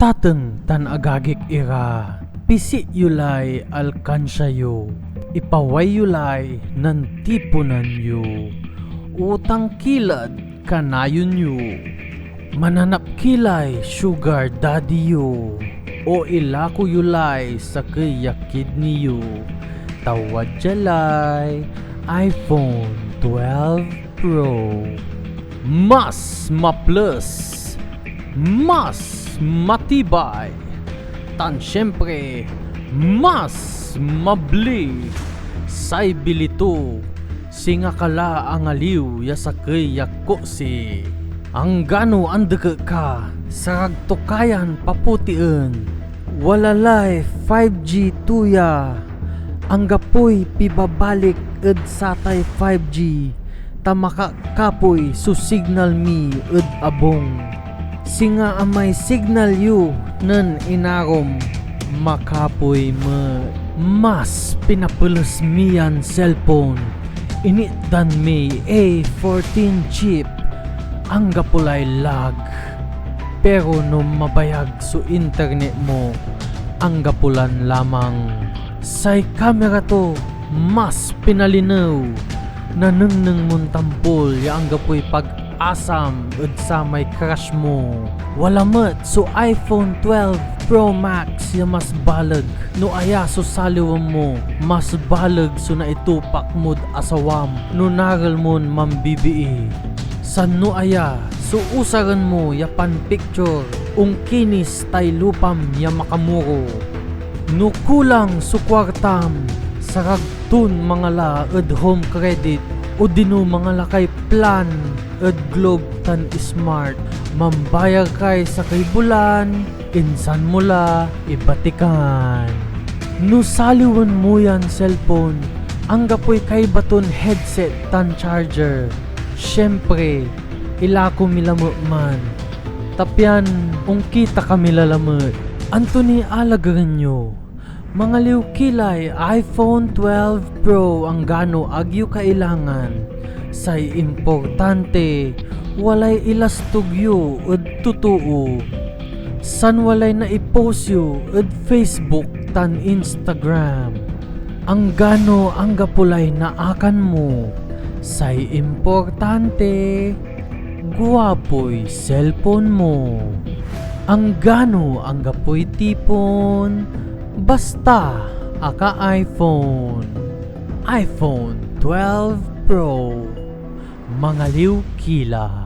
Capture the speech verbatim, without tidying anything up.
Tateng tan agagik ira, pisit yo lay alkansia yo, ipaway yo lay nantiponan yo. Utang ki lad kanayon yo. Mananap ki lay sugar daddy yo, o ilako yo lay sakey ya kidney yo. Ta wadya lay iPhone twelve Pro. Mas ma-plus, mas matibay, tan siyempre, mas mabli. Say bili to, singa ka la angaliw ya sakey ya kotse. Anggano andeke ka, sarag to kayan paputien. Wala lay five G to ya. Anggapoy pibabalik ed satay five G, ta makakapoy so signal mi ed abung. Singa amay signal yo nen inarom, makapoy met. Mas pinapeles mi yan cellphone. Initdan miy A fourteen chip. Anggapo lay lag. Pero no mabayag so internet mo, anggapo lan lamang. Say kamera to mas pinalinew. Nanengneng mon tampol ya anggapoy pag-asam ed samay crush mo. Wala met so iPhone twelve Pro Max ya mas baleg. No aya so saliwen mo, mas baleg so naitupak mod asawam no narel mon mambibii. San no aya so usaren mo ya panpicture, ongkinis tay lupam ya makamoro. No kulang so kuartam, sarag ton mangala ed Home Credit odino mangala kay plan ed Globe tan Smart. Mambayar kay sakey bulan, insan mo la ibatikan. No saliwen mo yan cellphone, anggapoy kaiba ton headset tan charger. Siyempre, ilako mi lamet man, ta pian onkita kami la lamet. Anto ni alagaren yo? Mangaliw ki lay iPhone twelve Pro anggano ag yo kailangan. Say importante, walay ilastog yo ed totoo. San walay naipost yo ed Facebook tan Instagram. Anggano anggapo lay naakan mo, say importante, guapoy cellphone mo. Anggano anggapoy tipon, basta aka-iPhone. iPhone twelve Pro. Mangaliw ki la.